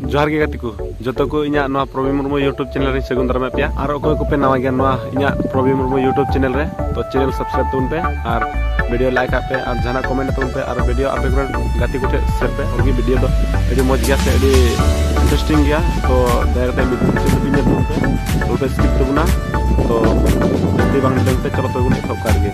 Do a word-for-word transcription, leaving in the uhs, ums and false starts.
ᱡᱚᱦᱟᱨ ᱜᱮ ᱜᱟᱛᱮ ᱠᱚ, ᱡᱚᱛᱚ ᱠᱚ ᱤᱧᱟᱹᱜ ᱱᱚᱣᱟ ᱯᱨᱚᱵᱤᱱ ᱢᱩᱨᱢᱩ YouTube ᱪᱮᱱᱮᱞ ᱨᱤᱧ ᱥᱟᱹᱜᱩᱱ ᱫᱟᱨᱟᱢᱮᱫ ᱯᱮᱭᱟ᱾ ᱟᱨ ᱚᱠᱚᱭ ᱠᱚᱯᱮ ᱱᱟᱣᱟ ᱜᱮᱭᱟ ᱱᱚᱣᱟ ᱤᱧᱟᱹᱜ ᱯᱨᱚᱵᱤᱱ ᱢᱩᱨᱢᱩ YouTube ᱪᱮᱱᱮᱞ ᱨᱮ, ᱛᱚ ᱪᱮᱱᱮᱞ ᱥᱟᱵᱥᱠᱨᱟᱭᱤᱵ ᱛᱟᱵᱚᱱ ᱯᱮ ᱟᱨ ᱵᱷᱤᱰᱤᱭᱳ ᱞᱟᱭᱤᱠ ᱟᱜ ᱯᱮ ᱟᱨ ᱡᱟᱦᱟᱱᱟᱜ ᱠᱚᱢᱮᱱᱴ ᱛᱟᱵᱚᱱ ᱯᱮ ᱟᱨ ᱵᱷᱤᱰᱤᱭᱳ ᱟᱯᱮ ᱠᱚᱨᱮᱱ ᱜᱟᱛᱮ ᱠᱚᱴᱷᱮᱱ ᱥᱮᱭᱟᱨ ᱯᱮ᱾ ᱩᱱᱠᱤ ᱵᱷᱤᱰᱤᱭᱳ ᱫᱚ ᱟᱹᱰᱤ ᱢᱚᱡᱽ ᱜᱮᱭᱟ ᱥᱮ ᱟᱹᱰᱤ ᱤᱱᱴᱟᱨᱮᱥᱴᱤᱝ ᱜᱮᱭᱟ, ᱛᱚ ᱫᱟᱭᱟ ᱠᱟᱛᱮ ᱢᱩᱪᱟᱹᱫ ᱫᱷᱟᱹᱵᱤᱡ ᱧᱮᱞ ᱛᱟᱵᱚᱱ ᱯᱮ, ᱟᱞᱚᱯᱮ ᱥᱠᱤᱯ ᱛᱟᱵᱚᱱᱟ᱾ ᱛᱚ ᱡᱟᱹᱥᱛᱤ ᱵᱟᱝ ᱰᱷᱤᱞᱟᱹᱣ ᱠᱟᱛᱮ ᱪᱚᱞᱚ ᱛᱚᱵᱮ ᱵᱚᱱ ᱮᱛᱚᱦᱚᱵ ᱠᱟᱜ ᱜᱮ᱾